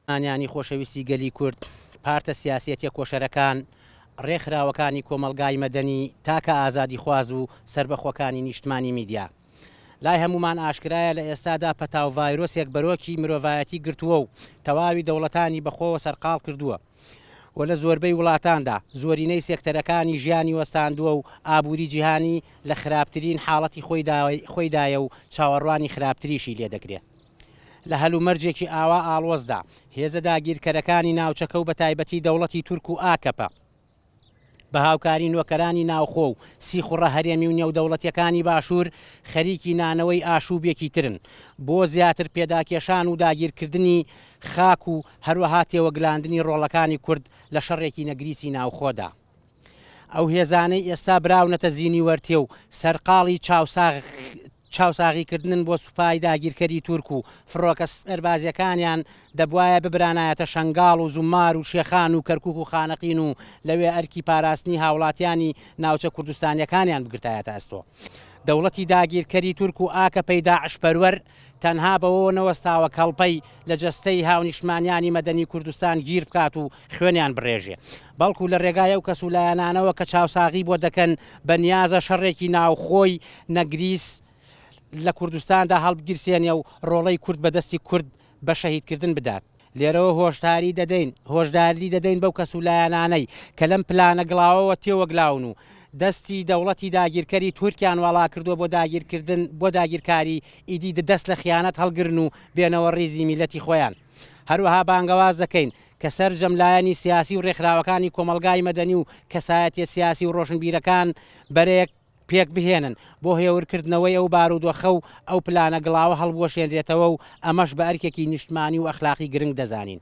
نیشتمانیانی خۆشەویستی گەلی کورد، پارتە سیاسییە تێکۆشەرەکان، ڕێکخراوەکانی کۆمەڵگای مەدەنی، تاکە ئازادیخواز و سەربەخۆکانی نیشتمانی میدیا. لای هەموومان ئاشکرایە لە ئێستادا پەتا و ڤایرۆسێک بەرۆکی مرۆڤایەتی گرتووە و تەواوی دەوڵەتانی بەخۆوە سەرقاڵ کردووە و لە زۆربەی وڵاتاندا زۆرینەی سێکتەرەکانی ژیانی وەستاندووە و ئابووری جیهانی لە خراپترین حاڵەتی خۆیدایە و چاوەڕوانی خراپتریشی لێدەکرێ. لە هەلومەرجێکی ئاوا ئاڵۆزدا، هێزە داگیرکەرەکانی ناوچەکە و بەتایبەتی دەوڵەتی تورک و ئاکەپە، بە هاوکاری نۆکەرانی ناوخۆ و سیخوڕە هەرێمی و نێودەوڵەتیەکانی باشوور خەریکی نانەوەی ئاشووبێکی ترن بۆ زیاتر پێداکێشان و داگیرکردنی خاک و هەروەها تێوەگلاندنی ڕۆڵەکانی کورد لە شەڕێکی نەگریسی ناوخۆدا. ئەو هێزانەی ئێستا براونەتە زینی وەرتێ و سەرقاڵی چاوساغیکردنن بۆ سوپای داگیرکەری تورک و فڕۆکە سەربازیەکانیان دەبوایە ببرانایەتە شەنگاڵ و زوممار و شێخان و کەرکوک و خانەقین و لەوێ ئەرکی پاراستنی هاوڵاتیانی ناوچە کوردستانیەکانیان بگرتایەتە ئەستۆ. دەوڵەتی داگیرکەری تورک و ئاکەپەی داعشپەروەر تەنها بەوەوە نەوەستاوە کەڵپەی لە جەستەی هاونیشتمانیانی مەدەنی کوردستان گیر بکات و خوێنیان بڕێژێ، بەڵکو لە رێگای ئەو کەس و لایەنانەوە کە چاوساغی بۆ دەکەن بە نیازە شەڕێکی ناوخۆی نەگریس لە کوردستاندا هەڵبگیرسێنێ و رۆڵەی کورد بە دەستی کورد بە شەهیدکردن بدات. لێرەوە هۆشداری دەدەین هۆشداری دەدەین بەو کەس و لایەنانەی کە لەم پلانە گڵاوەوە تێوەگلاون و دەستی دەوڵەتی داگیرکەری تورکیان واڵا کردووە بۆ داگیرکردن بۆ داگیرکاری ئیدی دەست لە خیانەت هەڵگرن و بێنەوە ڕیزی میللەتی خۆیان. هەروەها بانگەواز دەکەین کە سەرجەم لایەنی سیاسی و ڕێکخراوەکانی کۆمەڵگای مەدەنی و کەسایەتیە سیاسی و ڕۆشنبیرەکان بەرەیەک پێک بهێنن بۆ هێورکردنەوەی ئەو بارودۆخە و ئەو پلانە گڵاوە هەڵبوەشێنرێتەوە و ئەمەش بە ئەرکێکی نیشتمانی و ئەخلاقی گرنگ دەزانین.